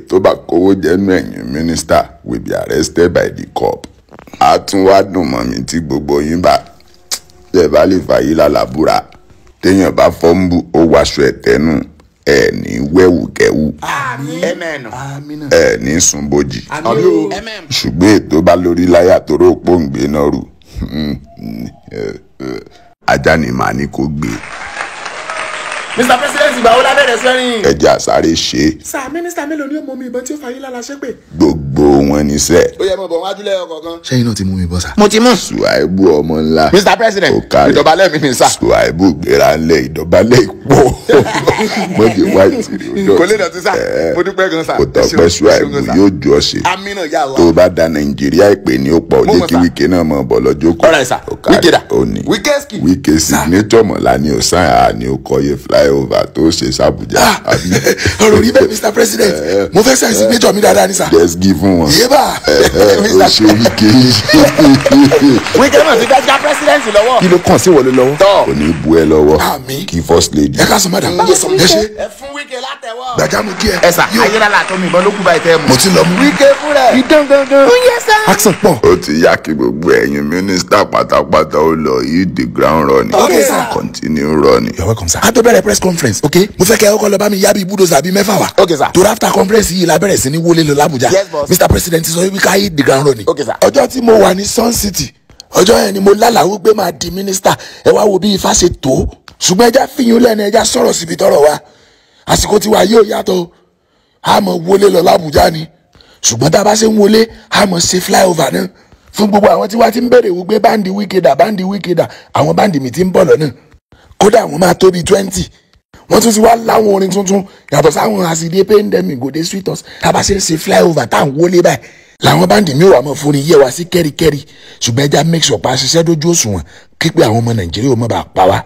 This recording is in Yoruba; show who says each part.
Speaker 1: Ètò bá kówó jẹ́nu ẹ̀yìn mínísítà will be arrested by the cop. A tún wá dùn mọ́ mi tí gbogbo yín bá tẹ̀ bá lè fàyè lálàbúra. Téèyàn bá fọ́nbù ó wàṣọ ẹ̀tẹ́nu ẹ̀ ní wẹ̀wùkẹ́wù.
Speaker 2: Amen.
Speaker 1: Ẹ̀ ní sunbojì. Ṣùgbọ́n ètò bá lórí láyà tó rò pòǹgbé náà rù. Ajá ni màá ní kó gbé.
Speaker 2: Mr. President, ìgbà wo la bẹ̀rẹ̀ sẹ́rìn?
Speaker 1: Ẹja sáré ṣe é.
Speaker 3: Sà, mínísítà mélòó ni ó mọ omi ìbọn tí ó fàyè lára ṣépè?
Speaker 1: Gbogbo wọn níṣẹ́.
Speaker 2: Ó yẹ mọ̀ bọ̀ wájú lẹ́yọ̀ kọ̀ọ̀kan.
Speaker 3: Ṣẹ́yìn náà ti mú mi bọ́ sà.
Speaker 2: Mo ti mú.
Speaker 1: Ṣùáìbù ọmọ ńlá.
Speaker 2: Mr. President,
Speaker 1: Ó kárí.
Speaker 2: ìdọ̀bálẹ̀ mi ni sà.
Speaker 1: Ṣùáìbù gbéra ńlẹ̀ ìdọ̀bálẹ̀ ìpò. Mọ̀jẹ̀ wáìtì rí o.
Speaker 2: Kò lè dọ̀tí sà. Mo dúpẹ́ gan sà.
Speaker 1: Kò tọ́pẹ́ Ṣùáìbù yóò ju ọ ṣe.
Speaker 2: Amina yà wá.
Speaker 1: Tó o bá da Nàìjíríà ìpè ní ó pọ̀,
Speaker 2: Mo
Speaker 1: jẹ́
Speaker 2: mọ̀
Speaker 1: kí
Speaker 2: sà.
Speaker 1: Wike náà mọ̀ bọ̀ lọ́jọ́ kù.
Speaker 2: All right, sir.
Speaker 1: Ó kárí.
Speaker 2: Wike dà?
Speaker 1: Ó ní.
Speaker 2: Wike ski.
Speaker 1: Wike signature mọ̀lá ni ó sàn á ní ó kọ́yé flyover tó ṣe sàbújá. Àbí?
Speaker 3: Ọ̀rọ̀ rí bẹ́ẹ̀, Mr. President, mo fẹ́ sign signature mi dáadáa ní sà.
Speaker 1: Just give wọn.
Speaker 3: Yéba.
Speaker 1: Ó ṣe Wike yìí.
Speaker 2: Wike náà ti gbájá president lọ́wọ́.
Speaker 3: Kí ló kàn sí wọlé lọ́wọ́?
Speaker 2: Tọ́.
Speaker 1: Kò ní bu ẹ lọ́wọ́.
Speaker 3: Àmín.
Speaker 1: Kí first lady.
Speaker 3: Ẹ káàsán, madam. Ẹ ṣe.
Speaker 2: Ẹ fún Wike látẹ̀wọ́.
Speaker 3: Gbàjámu kí ẹ.
Speaker 2: Ẹ sà, ayélujára tó mi ìbọn ló kú báyìí tẹ́ mu.
Speaker 3: Mo ti lọ mú.
Speaker 2: Wike fúnra ẹ̀.
Speaker 3: Idán gangan. Accent pọ̀.
Speaker 1: Ó ti yá kí gbogbo ẹ̀yin mínísítà pátápátá ó lọ hit the ground running.
Speaker 3: Okay, sir.
Speaker 1: Continue running.
Speaker 3: You're welcome, sir. A tó bẹ̀rẹ̀ press conference, okay? Mo fẹ́ kẹ́ ẹ kọ́kọ́ lọ bá mi yá bí bulldozer bíi 6 wá.
Speaker 2: Okay, sir.
Speaker 3: Torí after conference yìí la bẹ̀rẹ̀ sí ní wọlé lọ l'Abuja.
Speaker 2: Yes, boss.
Speaker 3: Mr. President sọ wípé ká hit the ground running.
Speaker 2: Okay, sir.
Speaker 3: Ọjọ́ tí mo wà ní Sun City, ọjọ́ yẹn ni mo lálàá wípé máa di mínísítà. Ẹ wá wo bí ifá ṣe tó. Ṣùgbọ́n ẹja fìyún lẹ́nu, ẹja sọ̀rọ̀ síbi tọ́rọ̀ wa. Àsìkò tiwa yóò yàtọ̀. A mọ̀ wọlé lọ l'Abuja ni. Ṣùgbọ́n tá a bá ṣe ń wọlé, a mọ̀ ṣe flyover náà. Fún gbogbo àwọn tí wá ti ń bèrè wípé band Wike dà, band Wike dà, àwọn band mi ti ń bọ̀ lọ́nà. Kódà wọ́n máa tó bíi 20. Wọ́n tún ti wá láwọn orin tuntun yàtọ̀ sáwọn as e dey pain dem go dey sweet us. Tá a bá ṣe ń ṣe flyover tá à ń wọlé báyìí, làwọn band mi ò wà mọ́ fún ni yé wa sí kẹ́ríkẹ́rí. Ṣùgbọ́n ẹja make sure pa ṣiṣẹ́ dójú òṣùwọ̀n kí pé àwọn ọmọ Nàìjíríà ò mọ̀ bá pa wá.